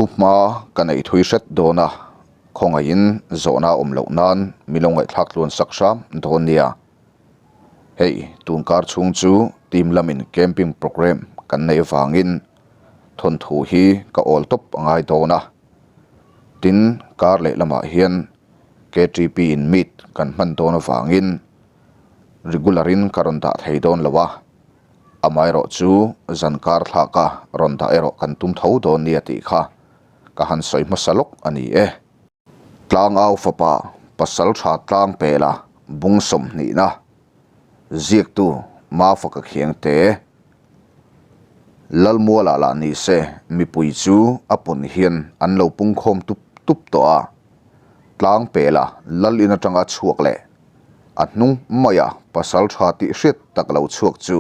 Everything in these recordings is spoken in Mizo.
Thuhma ka nei thui hret dawn a, khawngaihin zawhna a awm loh nan min lo ngaihthlak tluan sak hram dawn nia. Hei, tunkar chhung chu team lamin camping programme kan neih avangin thawnthu hi ka awl tawp a ngai dawn a. Tin, kar lehlamah hian KTP in meet kan hman dawn avangin regular in ka rawn dah thei dawn lo a. Amaherawh chu zan kar thlak a rawn dah erawh kan tum tho dawn nia tih kha ka han sawi hmasa lawk a ni e. Tlangau fapa pasal tha tlang pela bung sawmhnihna ziaktu Mafaka Khiangte Lalmuala lah ni se mipui chu a pun hian an lo pungkhawm tup tup tawh a, tlang pela lal in atanga chhuak leh A hnung maia pasal tha tih hriat tak lo chhuak chu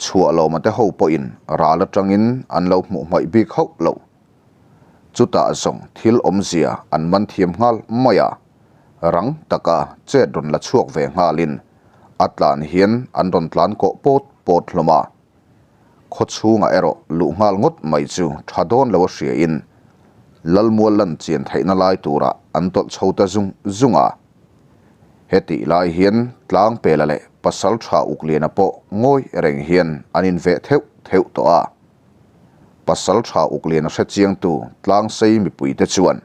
chhuah lawma te ho pawhin ral atangin an lo hmuh hmaih bik hauh lo. Chutah zawng thil awmzia an man thiam nghal mai a, rang taka chet rawn la chhuak ve nghalin a tlan hian an rawn tlan kawh pawt pawt hlawm a. Khaw chhungah erawh luh nghal ngawt mai chu tha dawn lo a hriain Lalmual lan chian theihna lai turah an tawlh chho ta zung zung a. Hetih lai hian Tlangpela leh Pasal Tha Ukliana pawh ngawi reng hian an inveh theuh theuh tawh a. Pasal Tha Ukliana hre chiangtu Tlangsei mipuite chuan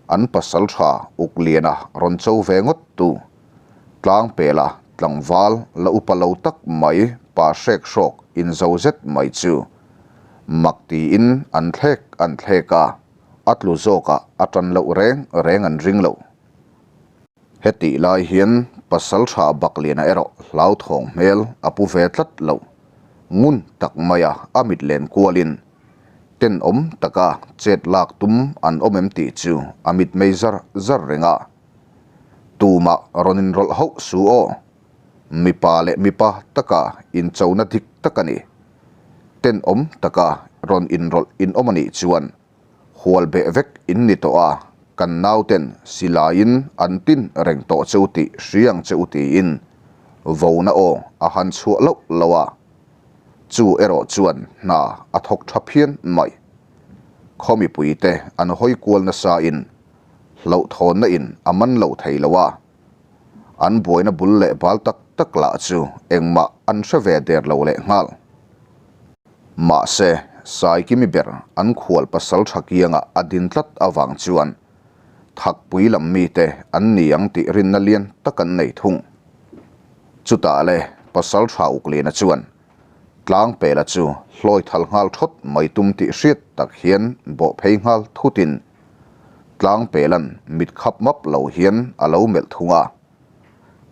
an Pasal Tha Ukliana rawn cho ve ngawt tu Tlangpela tlangval la upa lo tak mai pa hrek hrawk inzo zet mai chu mak tiin an thlek an thlek a, a tlu zawkah a tan loh reng reng an ring lo. Hetih lai hian Pasaltha Bakliana erawh hlauthawng hmel a pu ve tlat lo. Ngun tak maia a mit len kualin tenawm taka chet lak tum an awm em tih chu a mitmei zar zar reng a. Tumah rawn inrawlh hauh su aw. Mipa leh mipa taka inchona dik tak a ni. Tenawm taka rawn inrawlh in awm a nih chuan hual beh vek in ni tawh a, kan nauten silaiin an tin reng tawh che u tih hria ang che u tiin vona aw a han chhuah loh loh a. Chu erawh chuan hna a thawk tha phian mai. Khaw mipuite an hawi kual nasain hlauhthawnna in a man lo thei lo a, an buaina bul leh bal tak tak lah chu engmah an hre ve der lo leh nghal. Mahse, Saikimi ber an khual pasal tha kiangah a din tlat avang chuan Thakpui lam mite an ni ang tih rinna lian tak an nei thung. Chutah le pasal tha Ukliana chuan Tlangpela chu hlawi thal nghal thawt mai tum tih hriat tak hian bawh phei nghal thutin Tlangpela'n mit khap map lo hian a lo melh thung a.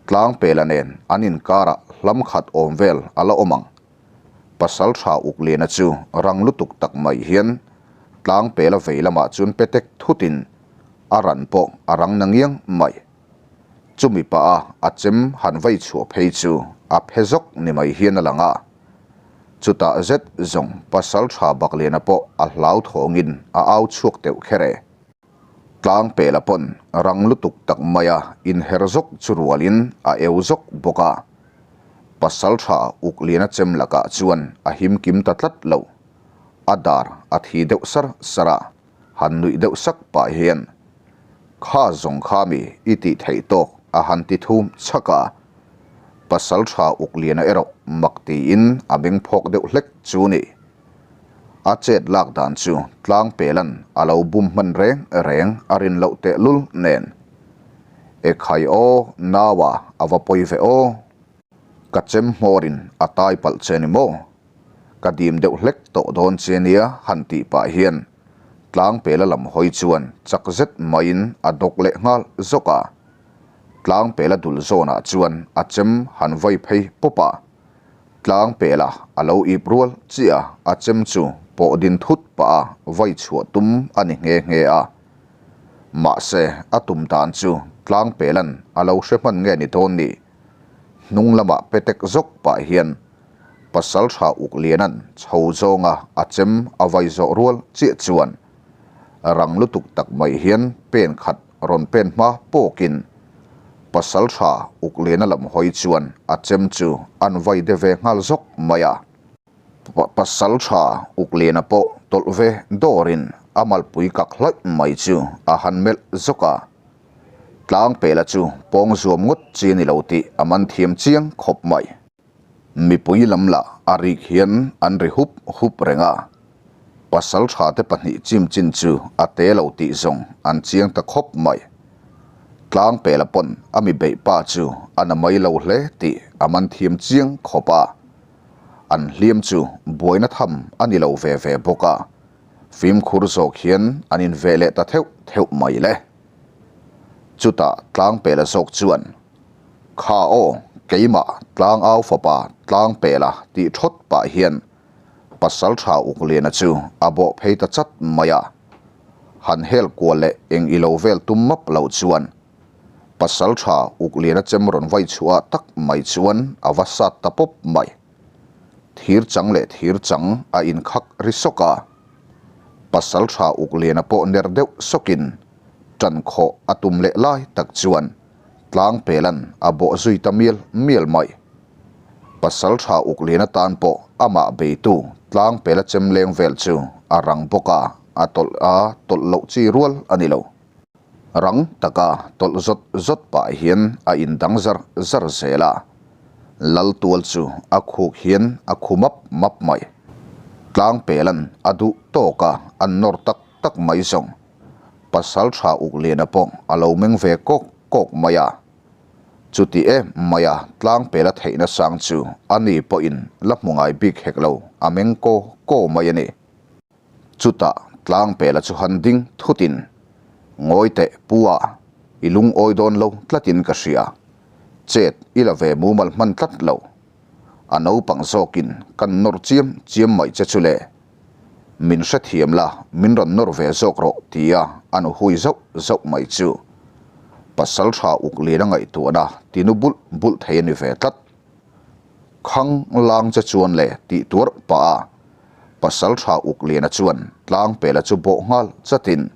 Tlangpela nen an inkarah hlam khat awm vel a la awm ang. Pasal tha Ukliana chu rang lutuk tak mai hian Tlangpela vei lamah chuan petek thutin a ran pawh a rang na ngiang mai. Chumi pah a a chem han vai chhuah phei chu a phe zawk ni mai hian a lang a. Chutah zet zawng pasal tha Bakliana pawh a hlau thawngin a au chhuak teuh kher e. Tlangpela pawn rang lutuk tak maia inher zawk chu rualin a eu zawk bawk a. Pasal tha Ukliana chem lakah chuan a him kim ta tlat lo. A dar a thi deuh sar sar a. Han nuih deuh sak pah hian, Kha zawng kha mi i tih theih tawk a han ti thum chhak a. Pasal tha uk liana erawh mak tiin a beng phawk deuh hlek chu ni. A chet lak dan chu tlang pelan a lo bum hman reng reng a rin loh tehlul nen. Ekhai aw naua a va pawi ve aw. Ka chem hmawrin a tai palh che ni maw? Ka dim deuh hlek tawh dawn che nia han tih pah hian Tlangpela lam hawi chuan chak zet maiin a dawk leh nghal zawk a. Tlangpela dul zawnah chuan a chem han vai phei pawp a. Tlangpela a lo ip rual chiah a, a chem chu pawh din thut pah a vai chhuah tum a ni nghe nghe a. Mahse a tum dan chu Tlangpela'n a lo hre hman nge ni dawn ni. Hnung lamah petek zawk pah hian Pasal tha uk lianan chho zawnga a chem a vai zawh rual chiah chuan rang lutuk tak mai hian pen khat rawn pen hma pawkin pasal tha uk liana lam hawi chuan a chem chu an vai de ve nghal zawk mai a. Pasal tha uk liana pawh tawlh ve dawrin a malpui kak hlaih mai chu a han melh zawk a. Tlangpela chu pawng zuam ngawt chi a ni lo tih a man thiam chiang khawp mai. Mipui lam lah a rik hian an ri hup hup reng a, pasal tha te pahnih chim chin chu a te lo tih zawng an chiang ta khawp mai. Tlangpela pawn a mi beih pa chu a na mai lo hle tih a man thiam chiang khawp a, an hliam chu buaina tham a ni lo ve ve bawk a, fimkhur zawk hian an inveh leh ta theuh theuh mai le. Chutah Tlangpela zawk chuan. Kha aw, keimah tlangau fapa tlang pela tih thawt pah hian Pasaltha Ukliana chu a bawh phei ta chat mai a. Han hel kual leh eng i lo vel tum map lo chuan Pasaltha Ukliana chem rawn vai chhuah tak mai chuan a va sat ta pawp mai. Thir chang leh thir chang a inkhak ri sawk a. Pasaltha Ukliana pawh ner deuh sawkin ṭan khawh a tum leh lai tak chuan Tlangpelan a bawh zui ta mial mial mai. Pasal tha uk lian atan pawh amah beitu Tlangpela chem leng vel chu a rang bawk a, a tawlh a tawlh loh chi rual a ni lo. Rang taka tawlh zawt zawt pah hian a indang zar zar zel a, Lal tual chu a khuk hian a khu map map mai. Tlangpelan a duh tawk a, an nawr tak tak mai zawng. Pasal tha uk liana pawh a lo meng ve kawk kawk mai a. Chuti em mai a tlang pela theihna sang chu a ni pawhin la hmu ngai bik hek lo, a meng kaw kaw mai a ni. Chutah tlang pela chu han ding thutin, Ngawi teh pu a, i lungawi dawn lo tlatin ka hria. Chet i la ve mumal hman tlat lo. A naupang zawkin kan nawr chiam chiam mai che chu le. Min hrethiam la, min rawn nawr ve zawk rawh tia a nu hui zauh zauh mai chu pasal tha uk lian a ngaihtuahna tinu bulh bulh thei a ni ve tlat. Khang lang che chuan le tih tuar pah a, pasal tha uk liana chuan tlangpela chu bawh nghal chatin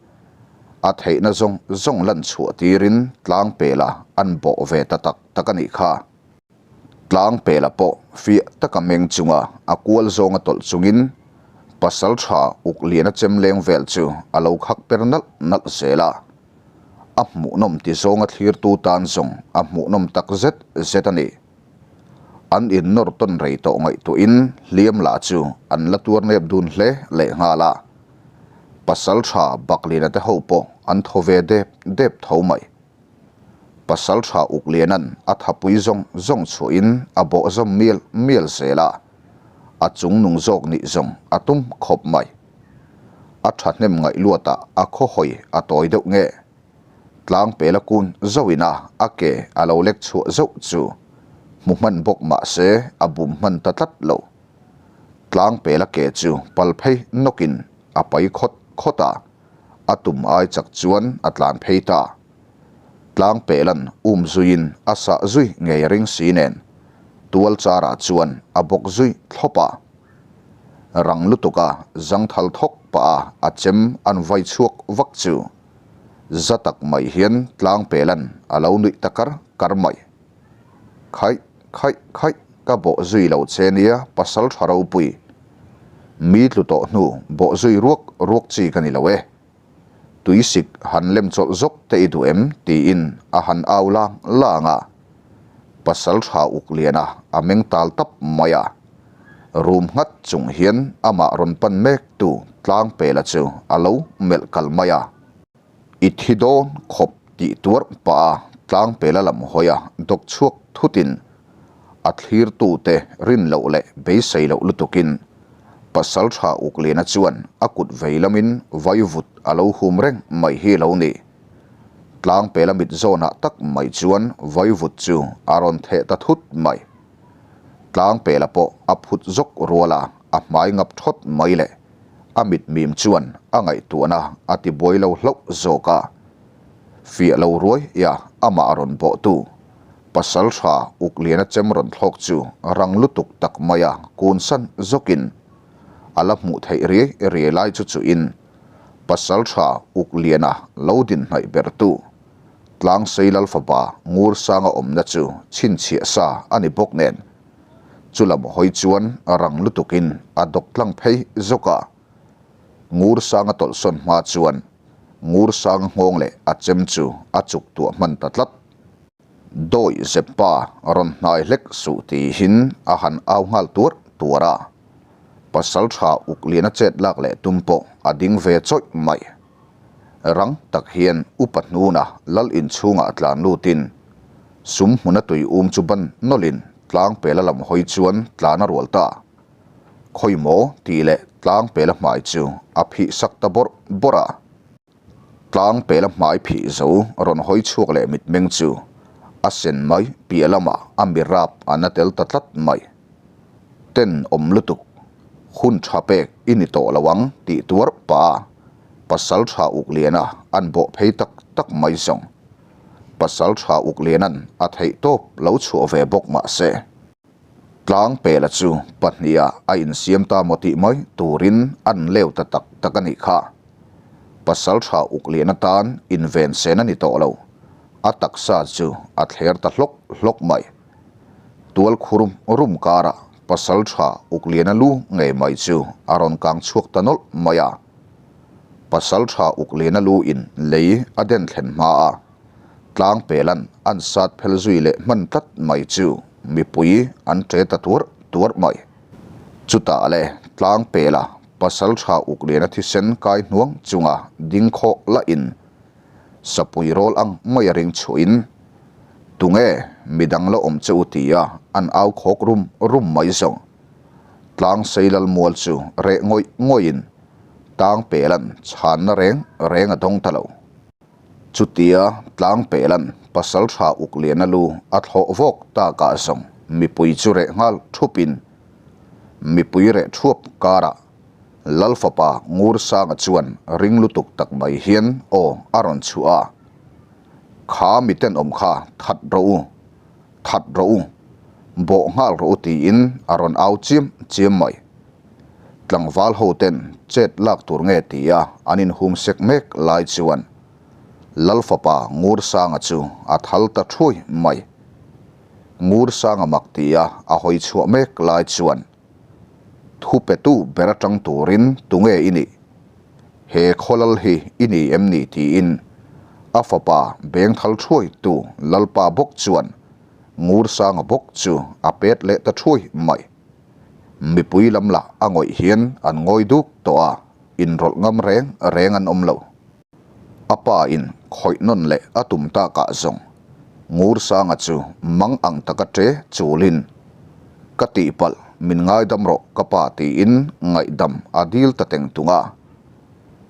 a theihna zawng zawng lan chhuah tirin tlangpela an bawh ve ta tak tak a nih kha. Tlang pela pawh fiah taka meng chunga a kual zawnga tawlh chungin pasal tha uk liana chem leng vel chu a lo khak per nalh nalh zel a. A hmuhnawm ti zawnga thlirtu tan zawng a hmuhnawm tak zet zet a ni. An innawr tawn rei tawh ngaihtuahin hliam lah chu an la tuar nep dun hle leh nghal a. Pasal tha Bakliana te ho pawh an thaw ve dep dep tho mai. Pasal tha uk lianan a thapui zawng zawng chhuahin a bawh zawm mial mial zel a, a chung nung zawk nih zawng a tum khawp mai. A thahnem ngaih luatah a khaw hawi a tawi deuh nge. Tlangpela kun zauhin a a ke a lo lek chhuah zauh chu hmu hman bawk mah se a bum hman ta tlat lo. Tlangpela ke chu pal phei nawkin a pai khawt khawt a. A tum ai chak chuan a tlan phei ta. Tlang pehlan um zuiin a sah zui ngei ring si nen tual charah chuan a bawk zui thlawp a. Rang lutuka zangthal thawk pah a a chem an vai chhuak vak chu za tak mai hian tlang pehlan a lo nuih ta kar kar mai. Khaih khaih khaih ka bawh zui lo che nia pasal tha ropui. Mi tlu tawh hnu bawh zui ruak ruak chi ka ni lo e. Tuisik han lem chawlh zawk te i duh em tiin a han au lang lang a. Pasal tha uk liana a meng tal tap mai a. Rum nghat chung hian amah rawn pan mek tu Tlangpela chu a lo melh kal mai a. I thi dawn khawp tih tuar pah a tlangpela lam hawi a dawk chhuak thutin a thlirtute rin loh leh beisei loh lutukin pasal tha uk liana chuan a kut vei lamin vaivut a lo hum reng mai hi lo ni. Tlangpela mit zawnah tak mai chuan vaivut chu a rawn theh ta thut mai. Tlangpela pawh a phut zawk rual a, a hmai ngap thawt mai le. A mit mim chuan a ngaihtuahna a ti buai lo hlauh zawk a. Fiah lo ruai ia amah rawn bawhtu pasal tha uk liana chem rawn thlawk chu rang lutuk tak maia kun san zawkin a la hmuh theih riai riai lai chu chuhin pasal tha uk liana lo din hnaih bertu Tlangsei Lalfapa Ngursanga awmna chu chhinchhiah sa a ni bawk nen Chu lam hawi chuan rang lutukin a dawk tlang phei zawk a. Ngursanga tawlhsawn hma chuan Ngursanga nghawng leh a chem chu a chuk tuah hman ta tlat. Dawi zep pa rawn hnai hlek suh tihin a han au nghal tuar tuar a. Pasaltha uk lian a chet lak leh tum pawh a ding ve chawih mai. Rang tak hian upa hnuna lal inchhungah tlan lutin sum hmuna tui um chu ban nawlhin tlang pela lam hawi chuan tlan a rual ta. Khawi maw tih leh tlang pela hmai chu a phih sak ta bawrh bawrh a. Tlang pela hmai phih zo rawn hawi chhuak leh mitmeng chu a sen mai piah lamah a mi rap a na tel ta tlat mai. Ten awm lutuk, hun tha pek i ni tawh lo ang tih tuar pah a pasal tha uk liana an bawh phei tak tak mai zawng. Pasal tha uk lianan a theih tawp lo chhuah ve bawk mah se. Tlang pela chu pahniha a insiam ta maw tih mai turin an leu ta tak tak a nih kha. Pasaltha uk lian atan inven sen a ni tawh lo, a taksa chu a thler ta hlawk hlawk mai. Tual khur rum karah Pasaltha uk liana lu ngei mai chu a rawn kang chhuak ta nawlh mai a. Pasaltha uk liana lu in lei a den thlen hma a. Tlang pelan an sat phel zui leh hman tlat mai chu mipui an ṭe ta tuarh tuarh mai. Chutah le tlang pela pasal tha uk liana thisen kai hnuang chunga ding khawh lahin sapui rawl ang mai a ring chhuahin tunge midang la awm che u tia an au khawk rum rum mai zawng. Tlang Seilal mual chu reh ngawih ngawihin tang pelan chhanna reng reng a dawng ta lo. Chutia Tlangpelan Pasaltha uk liana lu a thlawh vawk takah zawng mipui chu reh nghal thupin mipui reh thuap karah Lal fapa Ngursanga chuan ring lutuk tak mai hian aw a rawn chhuah a, Kha mi tenawm kha that rawh u, that rawh u, bawh nghal rawh u tiin a rawn au chiam chiam mai. Tlangval ho ten chet lak tur nge tia an inhum sek mek lai chuan Lal fapa Ngursanga chu a thal ta thuai mai. Ngursanga mak tia a hawi chhuah mek lai chuan thu petu ber atang turin tunge i nih? He khawlal hi i ni em ni tiin a fapa beng thal thuai tu Lalpa bawk chuan Ngursanga bawk chu a pet leh ta thuai mai. Mipui lam lah a ngawih hian an ngawi duk tawh a, inrawlh ngam reng reng an awm lo. A pa in khawih nawn leh a tum takah zawng Ngursanga chu mang ang taka ṭe chulin, Ka tihpalh, min ngaidam rawh ka pa tiin ngaihdam a dil ta teng tung a.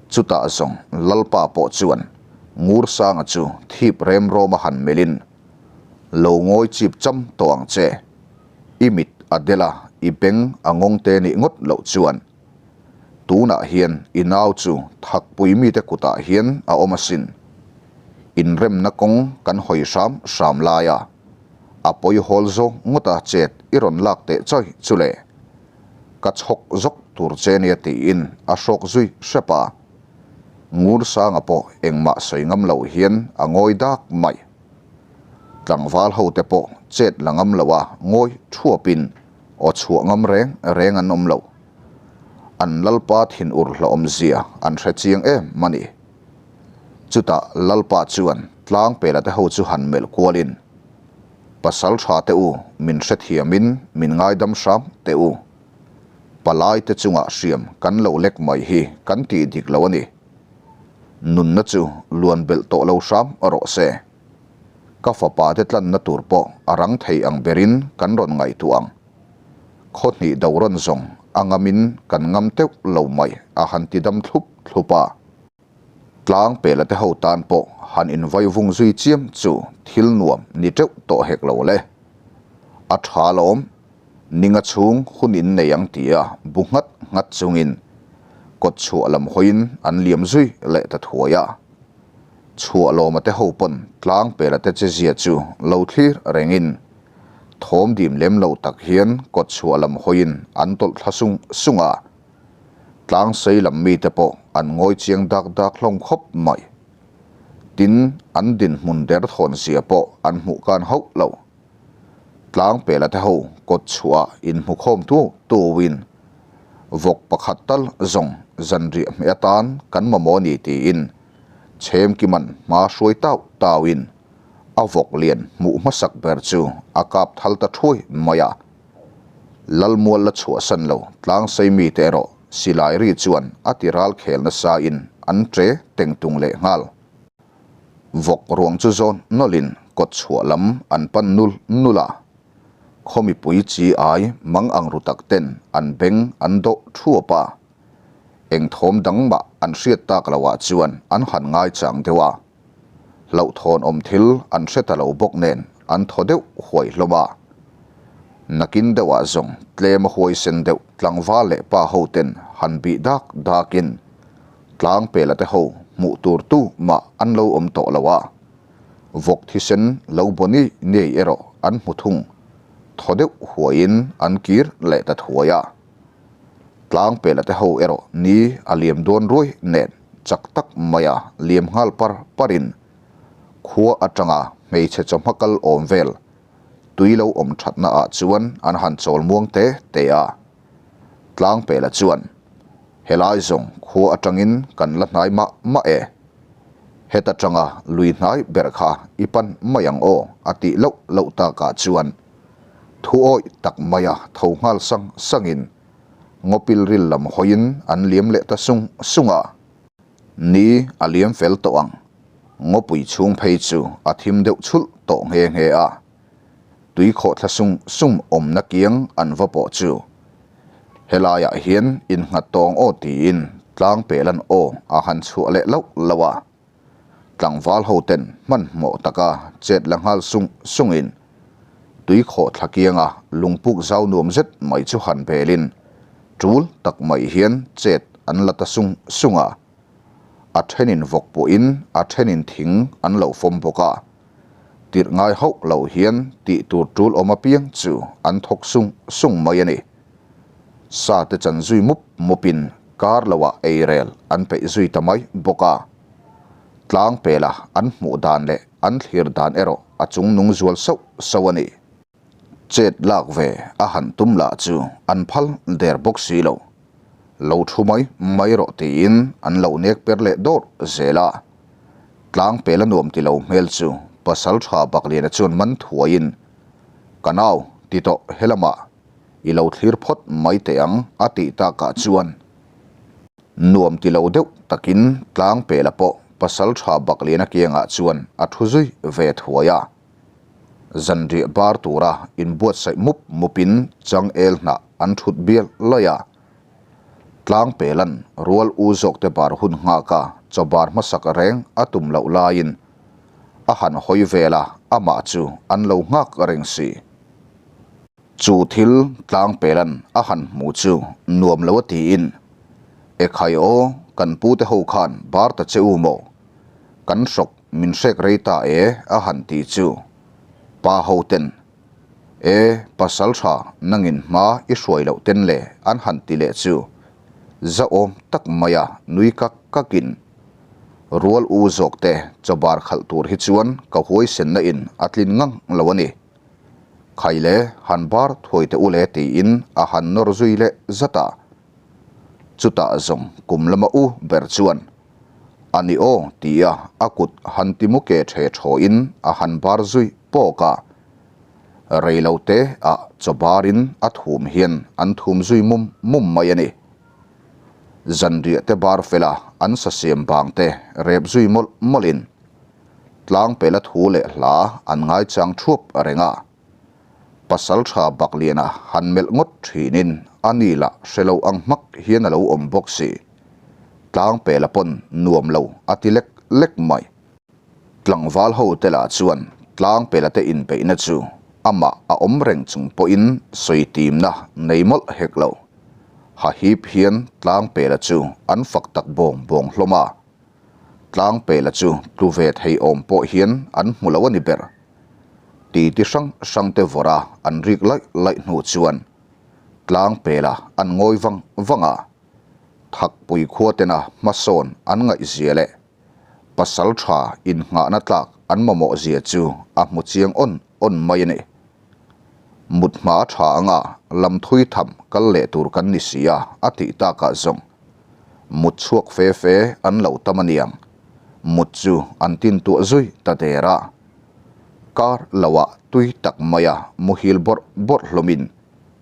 Chutah zawng Lalpa pawh chuan Ngursanga chu thip rem rawma han melhin, Lo ngawi chip cham tawh ang che. I mit a del a, i beng a ngawng te nih ngawt loh chuan tunah hian i nau chu thakpui mite kutah hian a awm asin. Inremna kawng kan hawi hram hram lai a, a pawi hawl zawk ngawta chet i rawn lak teh chawi chu le. Ka chhawk zawk tur che nia tiin a hrawk zui hrep a. Ngursanga pawh engmah sawi ngam lo hian a ngawi dak mai. Tlangval ho te pawh chet la ngam lo a ngawi thuapin aw chhuah ngam reng reng an awm lo. An Lalpa thinur hlawhawmzia an hre chiang em a ni. Chutah Lalpa chuan tlangpela te ho chu han melh kualin, Pasal tha te u, min hrethiamin min ngaidam hram teh u. Palai te chungah hriam kan lo lek mai hi kan tih dik lo a ni. Nunna chu luan belh tawh lo hram rawh se. Ka fapa te tlanna tur pawh a rang thei ang berin kan rawn ngaihtuah ang. Khaw hnih do rawn zawng a ngamin kan ngam teuh lo mai a han ti dam thlup thlup a. Tlang pela te ho tan pawh han invai vung zui chiam chu thil nuam ni teuh tawh hek lo le. A tha lawm. Ninga chhung hun in nei ang tia bu nghat nghat chungin kawt chhuah lam hawiin an liam zui leh ta thuai a. Chhuah lawma te ho pawn tlang pela te che zia chu lo thlir rengin thawm dim lem lo tak hian kawt chhuah lam hawiin an tawlh thla sung sung a. Tlang sei lam mite pawh an ngawi chiang dak dak hlawm khawp mai. Tin, an dinhmun derthawn zia pawh an hmuh kan hauh lo. Tlangpela te ho kawt chhuah inhmukhawm tu tuin vawk pakhat tal zawng zanriah hmeh atan kan mamawh a ni tiin Chhemkima'n hma hruai tauh tauhin a vawk lian hmuh hmasak ber chu a kap thal ta thuai mai a. Lalmual la chhuahsan lo tlangsei mite erawh silai ri chuan a ti ral khel nasa in an tre teng tung leh nghal. Vawk ruang chu zawn nawlhin kawt chhuah lam an pan nul nul a. Khaw mipui chi ai mang ang ru tak ten an beng an dawh thuap a. Eng thawm dang mah an hriat tak lo ah chuan an han ngaichang deuh a. Hlauhthawn awm thil an hre ta lo bawk nen an thaw deuh huai hlawm a. Nakin deuhah zawng tlem a huaisen deuh tlangval leh pa ho ten han bih dak dakin tlang pela te ho hmuh tur tu mah an lo awm tawh lo a. Vawk thisen lo baw ni nei erawh an hmu thung. Thaw deuh huaiin an kir leh ta thuai a. Tlang pela te ho erawh ni a liam dawn ruai nen chak tak maia liam nghal par parin khua atanga hmeichhe chawhma kal awm vel tui lo awm thatna ah chuan an han chawl muang te te a. Tlang pela chuan helai zawng khua atangin kan la hnai mah mah e. Heta tanga lui hnai ber kha i pan mai ang aw a tih loh loh takah chuan Thu awih tak maia tho nghal sang sangin ngawpil ril lam hawiin an liam leh ta sung sung a. Ni a liam fel tawh ang. Ngawpui chhung phei chu a thim deuh chhulh tawh nghe nghe a. Tui khawhthla sung sung awmna kiang an va pawh chu helaiah hian innghat tawng aw tiin tlang pelan aw a han chhuah leh lauh lauh a. Tlangval ho ten hmanhmawh taka chet la nghal sung sungin tui khawh thla kianga lungpuk zau nuam zet mai chu han belin tul tak mai hian chet an la ta sung sung a. A thenin vawk pawhin a thenin thing an lo fawm bawk a. Tirh ngai hauh lo hian tih tur tul awm apiang chu an thawk sung sung mai a ni. Sa te chan zui mup mupin kar loah eirel an peih zui ta mai bawk a. Tlang pela an hmuh dan leh an thlir dan erawh a chung nung zual sauh sauh a ni. Chet lak ve a han tum lah chu an phal der bawk si lo. Lo thu mai mai rawh tiin an lo nek per leh dawr zel a. Tlang pela nuam ti lo hmel chu pasal tha Bakliana chuan man thuaiin, Ka nau, ti tawh helamah I lo thlir phawt mai teh ang a tih takah chuan nuam ti lo deuh takin tlang pela pawh pasal tha Bakliana kiangah chuan a thu zui ve thuai a. Zanriah bar tura inbuatsaih mup mupin changel hnah an thut bial laih a. Tlang pelan rual u zawkte bar hun nghaka chaw bar hmasak reng a tum loh laiin a han hawi vel a, amah chu an lo nghak reng si. Chu thil tlang pelan a han hmu chu nuam lo a tiin, Ekhai aw, kan pute ho khan bar ta che u maw? Kan hrawk min hrek rei ta e a han ti chu. Pa ho ten, E, pasal tha nangin hma i hruai loh ten le an han ti leh chu. Zahawm tak maia nui kak kakin, Rual u zawkte chaw bar khalh tur hi chuan ka huaisenna in a tlin ngang lo a ni. Khai le, han bar thuai teh u le tiin a han nawr zui leh zat a. Chutah zawng kum lama u ber chuan, A ni aw tia a kut han ti mu ke the thawiin a han bar zui pawk a. Rei lo te ah chaw barin a thum hian an thum zui mum mum mai a ni. Zanriah te bar fela an sasiam bang te rep zui mawlh mawlhin Tlang pela thu leh hla an ngaichang thuap reng a. Pasal tha Bakliana han melh ngawt thinin a ni lah hre lo ang hmak hian a lo awm bawk si. Tlang pela pawn nuam lo a ti lek lek mai. Tlangval ho te lah chuan tlang pela te inbeihna chu amah a awm reng chung pawhin sawi timna nei mawlh hek lo. Hahip hian tlang pela chu an fak tak bawng bawng hlawm a. Tlang pela chu tlu ve thei awm pawh hian an hmu lo a ni ber. Titi hrang hrang te vawrh a an rik laih laih hnu chuan tlang pela an ngawi vang vang a. Thakpui khua tena hmasawn an ngaihzia leh pasal tha innghahna tlak an mamawh zia chu a hmu chiang awn awn mai a ni. Mut hma tha anga lam thui tham kal leh tur kan ni si a, a tih takah zawng. Mut chhuak fe fe an lo tam aniang. Mut chu an tin tuah zui ta der a. Kar loah tui tak maia muhil bawrh bawrh hlawmin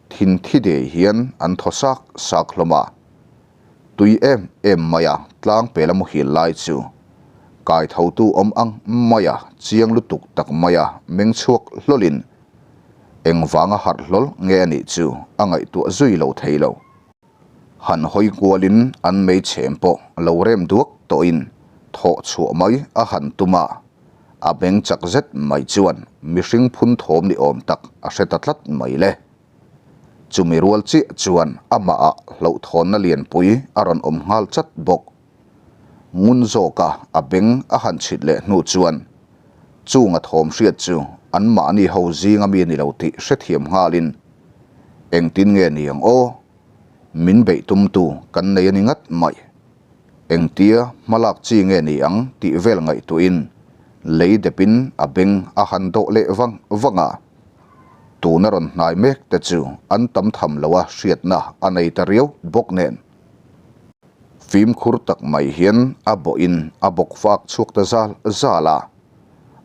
thin thi dei hian an thaw sak sak hlawm a. Tui em em maia tlang pela muhil lai chu kai thotu awm ang maia chiang lutuk tak maia meng chhuak hlawlin engvanga harh hlawl nge a nih chu a ngaihtuah zui lo thei lo. Han hawi kualin an meichhem pawh lo rem duak tawhin thawh chhuah mai a han tum a, a beng chak zet mai chuan mihring phun thawm ni awm tak a hre ta tlat mai le. Chumi rual chiah chuan amahah hlauhthawnna lianpui a rawn awm nghal chat bawk. Ngun zawka a beng a han chhit leh hnu chuan chunga thawm hriat chu anmahni ho zinga mi ni lo tih hrethiam nghalin, Engtin nge ni ang aw? Min beih tumtu kan nei a ni ngat mai. Engtia hmalak chi nge ni ang tih vel ngaihtuahin lei depin a beng a han dawh leh vang vang a. Tuna rawn hnai mek te chu an tam tham lo a hriatna a nei ta riau bawk nen. Fimkhur tak mai hian a bawhin a bawk fak chhuak ta zal zal a,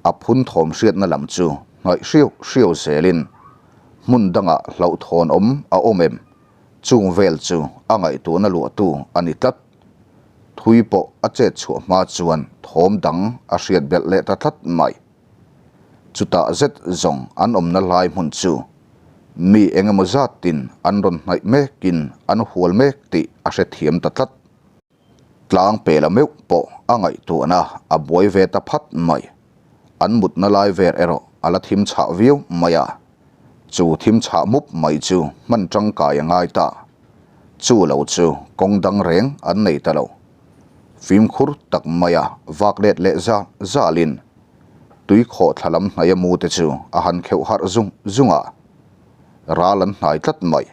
a phun thawm hriatna lam chu hnaih hriau hriau zelin hmun dangah hlauhthawn awm a awm em? Chung vel chu a ngaihtuahna luahtu a ni tlat. Thui pawh a chet chhuah hma chuan thawm dang a hriat belh leh ta tlat mai. Chutah zet zawng an awmna lai hmun chu mi eng emaw zatin an rawn hnaih mekin an hual mek tih a hrethiam ta tlat. Tlang pela meuh pawh a ngaihtuahna a buai ve ta phat mai. An mutna lai ver erawh a la thim chhah viau mai a, chu thim chhah mup mai chu hman tangkai a ngai ta. Chu lo chu kawng dang reng an nei ta lo. Fimkhur tak maia vak let leh zal zalin tui khawh thla lam hnaia mu te chu a han kheuh harh zung zung a, ral an hnai tlat mai.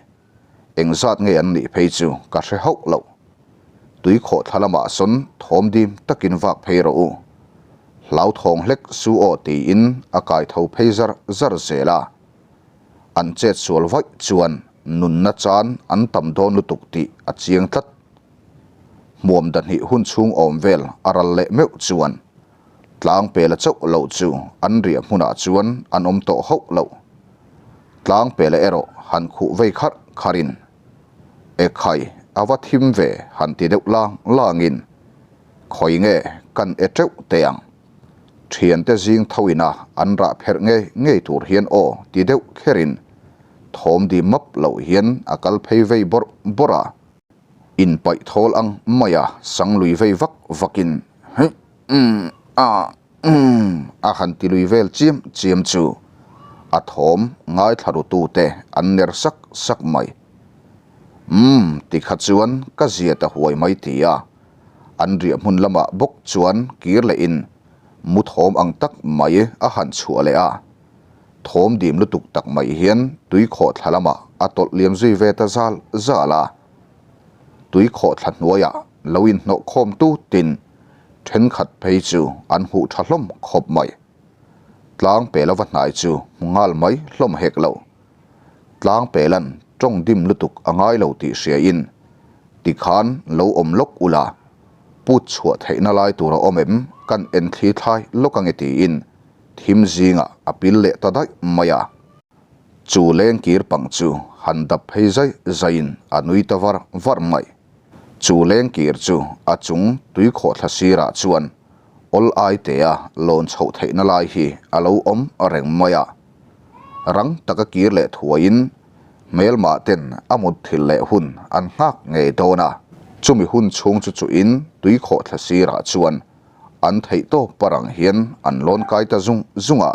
Engzat nge an nih phei chu ka hre hauh lo. Tui khawh thla lamah sawn thawm dim takin vak phei rawh u. Hlauthawng hlek su aw tiin a kai tho phei zar zar zel a. An chet sual vaih chuan nunna chan an tam dawn lutuk tih a chiang tlat. Hmuam dahnih hun chhung awm vel a ral leh meuh chuan tlang pela chauh loh chu an riah hmunah chuan an awm tawh hauh lo. Tlang pela erawh han khuh vei kharh kharhin, Ekhai a va thim ve han ti deuh lang langin, Khawi nge kan e teuh teh ang. Thiante zing tho ina an rah pherh ngei ngei tur hian aw ti deuh kherin thawm di map loh hian a kal phei vei bawrh bawrh a. Inpaih thawl ang maia sang lui vei vak vakin Heih umm ah umm a han ti lui vel chiam chiam chu a thawm ngaithla rutute an ner sak sak mai. Umm tikha chuan ka zia ta huai mai ti a, an riah hmun lamah bawk chuan kir lehin mu thawm ang tak mai a han chhuah leh a. Thawm dim lutuk tak mai hian tui khawhthla lamah a tawlh liam zui ve ta zal zal a. Tui khawhthla hnuaiah lo inhnawh khawm tutin thenkhat phei chu an huh tha hlawm khawp mai. Tlang pela va hnai chu hmu nghal mai hlawm hek lo. Tlang pelan tawng dim lutuk a ngai lo tih hriain tikhan lo awm lawk ula, put chhuah theihna lai tur a awm em kan en thli thlai lawk ange tiin Thim zingah a pil leh ta daih mai a. Chu lengkir pang chu han dap phei zai zaiin a nui ta var var mai. Chu lengkir chu a chung tui khawhthla sirah chuan awl ai tea lawn chhoh theihna lai hi a lo awm reng mai a. Rang taka kir leh thuaiin hmelmah ten a mut thil leh hun an nghak ngei dawn a. Chumi hun chhung chu chuhin tui khawhthla sirah chuan An theih tawp parang hian an lawn kai ta zung zung a.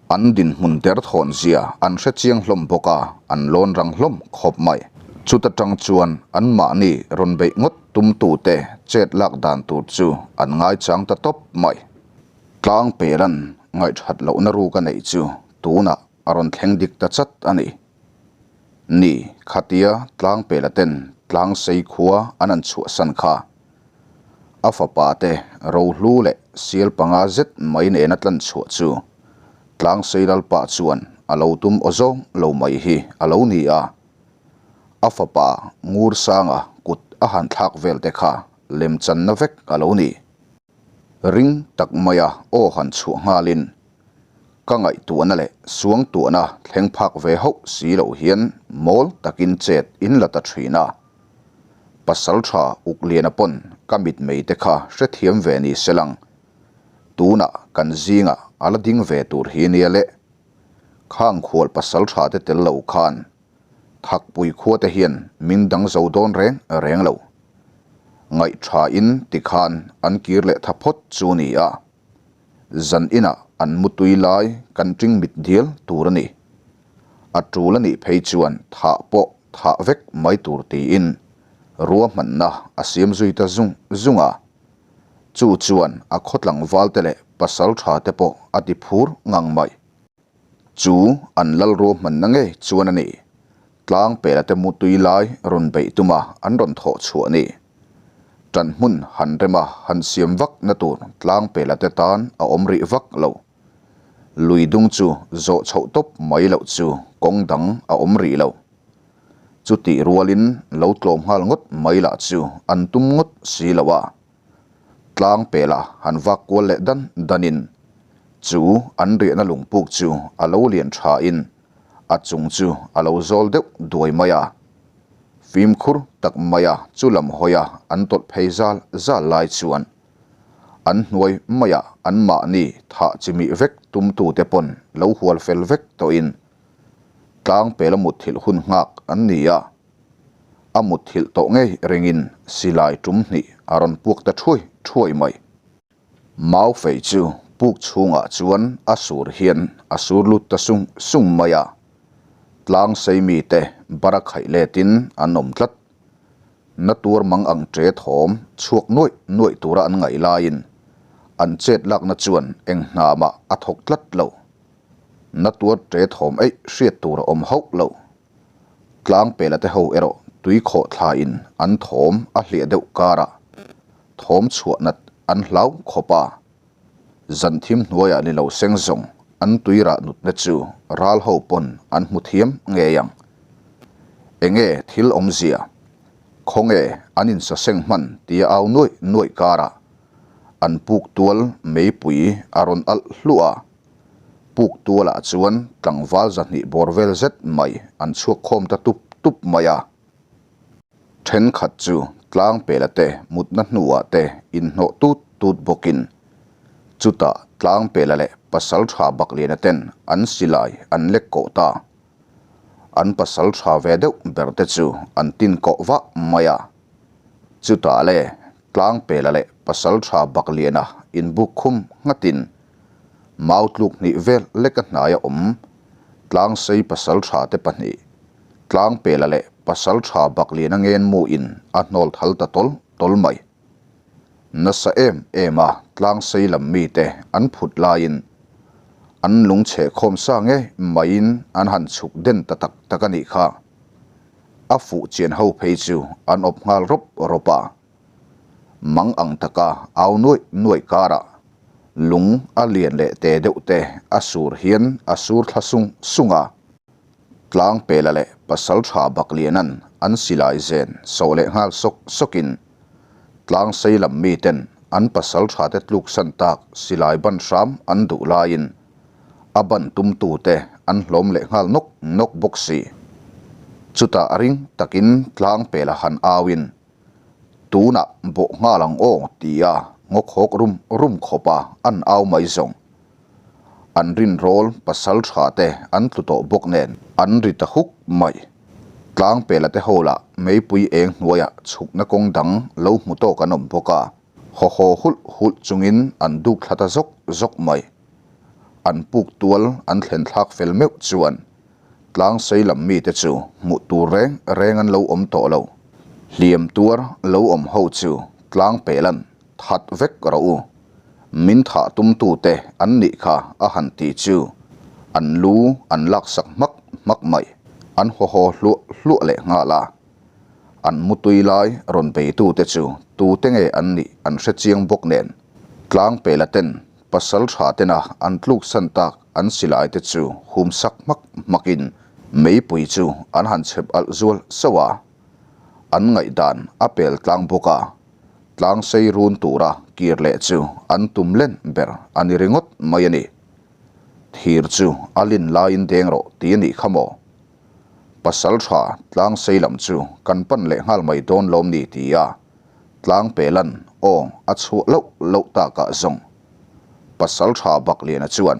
An dinhmun derthawn zia an hre chiang hlawm bawk a, an lawn rang hlawm khawp mai. Chuta tang chuan anmahni rawn beih ngawt tumtute chet lak dan tur chu an ngaichang ta tawp mai. Tlang pelan ngaihthat lohna ruk a neih chu tunah a rawn thleng dik ta chat a ni. Ni, khatia tlang pela ten tlang sei khua an an chhuahsan kha. A fapa te rohlu leh sial panga zet mai nena tlan chhuah chu Tlangsei Lalpa chuan a lo tum aw zawng lo mai hi a lo ni a. A fapa Ngursanga kut a han thlak vel te kha lemchanna vek a lo ni. Ring tak maia aw han chhuah nghalin ka ngaihtuahna leh suangtuahna thleng phak ve hauh si lo hian mawl takin chet in la ta thin a. Pasaltha Ukliana pawn ka mitmei te kha hrethiam ve ni selang tunah kan zingah a la ding ve tur hi nia le. Khang khual pasaltha te tel lo khan Thakpui khua te hian min dang zo dawn reng reng lo. Ngaihtha in tikhan an kir leh tha phawt chu ni a. Zan inah an mutui lai kan ṭing mit dial tur a ni. A ṭul a nih phei chuan thah pawh thah vek mai tur tiin ruahmanna a siam zui ta zung zung a. Chu chuan a khaw tlangvalte leh pasalṭha te pawh a ti phur ngang mai. Chu an lal ruahmanna ngei chuan a ni. Tlang pela te mutui lai rawn beih tuma an rawn thawh chhuah a ni. Ṭan hmun han rema han siam vak na tur tlang pela te tan a awm rih vak lo. Lui dung chu zawh chhoh tawp mai loh chu kawng dang a awm rih lo. Chutih rualin lo tlawm nghal ngawt mai lah chu an tum ngawt si lo a. Tlang pela han vak kual leh dan danin chu an riahna lungpuk chu a lo lian thain a chung chu a lo zawl deuh duai mai a. Fimkhur tak maia chu lam hawia an tawlh phei zal zal lai chuan an hnuai maiah anmahni thah chimih vek tumtute pawn lo hual fel vek tawhin tlang pela mutthilh hun nghak an ni a. A mutthilh tawh ngei ringin silai tum hnih a rawn puak ta thuai thuai mai. Mau fei chu puk chhungah chuan a sur hian a sur lut ta sung sung mai a, tlang sei mite bara khaih letin an awm tlat. Na tuar mang ang ṭe thawm chhuak nuaih nuaih tura an ngaih laiin an chet lakna chuan eng hna mah a thawk tlat lo. Na tuar ṭe thawm eih hriat tur a awm hauh lo. Tlang pela te ho erawh tui khawh thlain an thawm a hliah deuh karah thawm chhuah nat an hlau khawp a. Zan thim hnuaiah ni lo seng zawng an tui rah nutna chu ral ho pawn an hmu thiam ngei ang. Enge thil awmzia? Khawnge an insaseng hman tia au nuaih nuaih karah an puk tual meipui a rawn alh hluah a. Puk tualah chuan tlangval zahnih bawr vel zet mai an chhuak khawm ta tup tup mai a. Thenkhat chu tlang pela te mutna hnuah te inhnawh tut tut bawkin chutah tlang pela leh pasal tha Bakliana ten an silai an lek kawh ta. An pasal tha ve deuh ber te chu an tin kawh vah mai a. Chutah le tlang pela leh pasal tha Bakliana inbuk khum nghatin Mau tluk hnih vel leka hnaia awm Tlangsei pasaltha te pahnih, Tlangpela leh pasaltha Bakliana ngenmuin a hnawl thal ta tawl tawl mai. Nasa em em a Tlangsei lam mite an phut laiin an lung chhe khawm sa ngei maiin an han chhuk den ta tak tak a nih kha. A fuh chian ho phei chu an awp nghal rawp rawp a. Mang ang taka au nuaih nuaih karah lung a lian leh te deuh te a sur hian a sur thla sung sung a. Tlangpela leh Pasaltha Baklianan an silai zen sawh leh nghal sawk sawkin Tlangsei lam miten an Pasaltha te tluksan tak silai ban hram an duh laiin a ban tumtute an hlawm leh nghal nawk nawk bawk si. Chutah ring takin Tlangpela han auin Tunah bawh nghal ang aw tia ngaw khawk rum rum khawp a an au mai zawng. An rinrawl pasal tha te an tlu tawh bawk nen an ri ta huk mai. Tlangpela te ho lah meipui eng hnuaiah chhukna kawng dang lo hmu tawk an awm bawk a, haw haw hulh hulh chungin an duk thla ta zawk zawk mai. An puk tual an thlen thlak fel meuh chuan Tlangsei lam mite chu hmuh tur reng reng an lo awm tawh lo. Hliam tuar lo awm ho chu tlang pelan that vek rawh u. Min thah tumtute an nih kha a han ti chu an lu an laksak hmak hmak mai. An haw haw hluah hluah leh nghal a. An mutui lai rawn beitute chu tute nge an nih an hre chiang bawk nen tlang pela ten Pasal tha tena an tluksan tak an silai te chu hum sak hmak hmakin meipui chu an han chhep alh zual sauh a. An ngaihdan a pel tlang bawk a, tlang sei run tura kir leh chu an tum len ber a ni ringawt mai a ni. Thir chu a lin laiin deng rawh ti a nih kha maw? Pasal tha tlang sei lam chu kan pan leh nghal mai dawn lawm ni ti a tlang pelan aw a chhuah loh loh takah zawng Pasal tha Bakliana chuan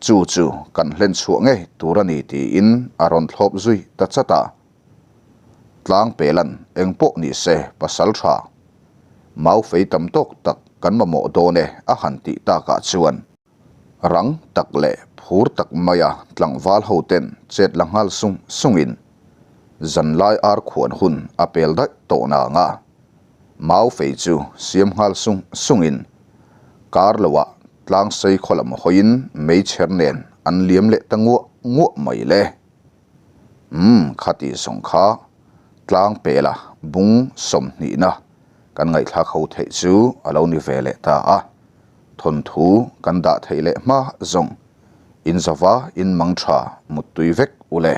chu chu kan hlen chhuah ngei tur a ni tiin a rawn thlawp zui ta chat a. Tlang pelan eng pawh ni se pasal tha mau fei tam tawk tak kan mamawh dawn e a han tih takah chuan Rang tak leh phur tak maia tlangval ho ten chet la nghal sung sungin zanlai ar khuan hun a pel daih tawh nang a, mau fei chu siam nghal sung sungin kar loah tlang sei khaw lam hawiin meichher nen an liam leh ta nguah nguah mai le. Umm khati zawng kha tlang pela bung sawmhnihna kan ngaihthlak ho theih chu a lo ni ve leh ta a. Thawnthu kan dah theih leh hma zawng in zava in mang tha muttui vek u le.